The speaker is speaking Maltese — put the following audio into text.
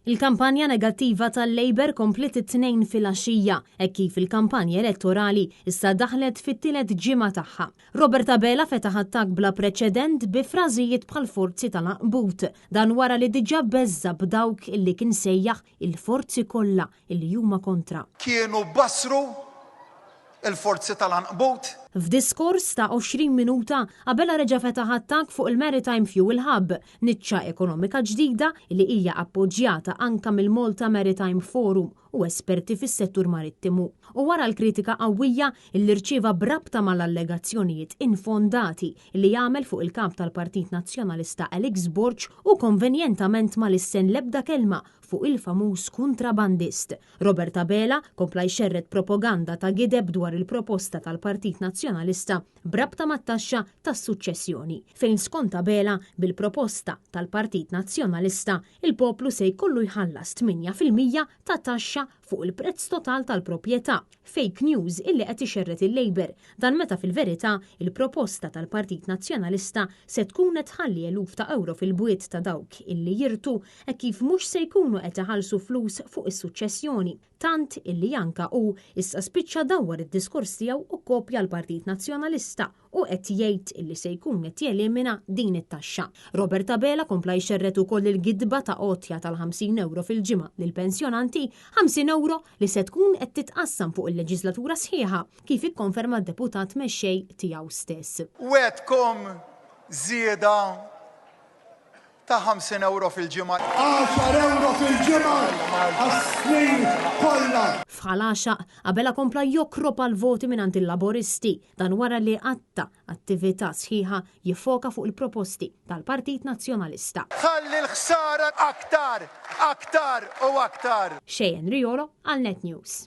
Il-kampanja negattiva tal-Labour kompliet it-Tnejn filgħaxija hekk kif il-kampanja elettorali issa daħlet fit-tielet ġimgħa tagħha. Robert Abela fetaħ attakk bla preċedent bi frażijiet bħal forzi tal-għanqbut. Dan wara li diġà beżża' b'dawk illi kien sejjaħ il-forzi kollha illi huma kontra. Kienu bassru il-forzi tal-għanqbut. F'diskors ta' 20 minuta, Abela reġa' fetaħ attakk fuq il-Maritime Fuel Hub, niċċa ekonomika ġdida li hija appoġġjata anka mill-Malta Maritime Forum u esperti fis-settur marittimu. U wara l-kritika qawwija li rċieva b'rabta mal-allegazzjonijiet infondati li għamel fuq il-Kap tal-Partit Nazzjonalista Alex Borg u konvenjentament ma lissen l-ebda kelma fuq il-famuż kuntrabandist. Robert Abela kompla jxerred propaganda ta' gideb dwar il-proposta tal-Partit Nazzjonalista b'rabta mat-taxxa tas-suċċessjoni, fejn skont Abela bil-proposta tal-Partit Nazzjonalista il-poplu se jkollu jħallas 8% ta' taxxa fuq il-prezz total tal-proprjetà, fake news illi qed ixerred il-Labour, dan meta fil-verità il-proposta tal-Partit Nazzjonalista se tkun qed tħalli eluf ta' ewro fil-bwiet ta' dawk illi jirtu hekk kif mhux se jkunu qed iħallsu flus fuq is-suċċessjoni, tant illi anka hu issa spiċċa dawwar id-diskors tiegħu u kkopja l-Partit Nazzjonalista u qed jgħid illi se jkun qed jelimina din it-taxxa. Robert Abela kompla jxerred ukoll il-gidba ta' għotja tal-50 ewro fil-ġimgħa lill-pensjonanti, 50 ewro li se tkun qed titqassam fuq il-leġislatura sħiħa, kif ikkonferma d-Deputat Mexxej tiegħu stess. Wegħdkom żieda ta' 50 ewro fil-ġimgħa. Għaxar ewro fil-ġimgħa għas-snin kollha. F'Ħal Għaxaq, Abela kompla jokrob għall-voti mingħand il-Laboristi, dan wara li qatta' attività sħiħa jiffoka fuq il-proposti tal-Partit Nazzjonalista. Ħalli l-ħsara aktar, aktar u aktar. Cheyenne Riolo għal Net News.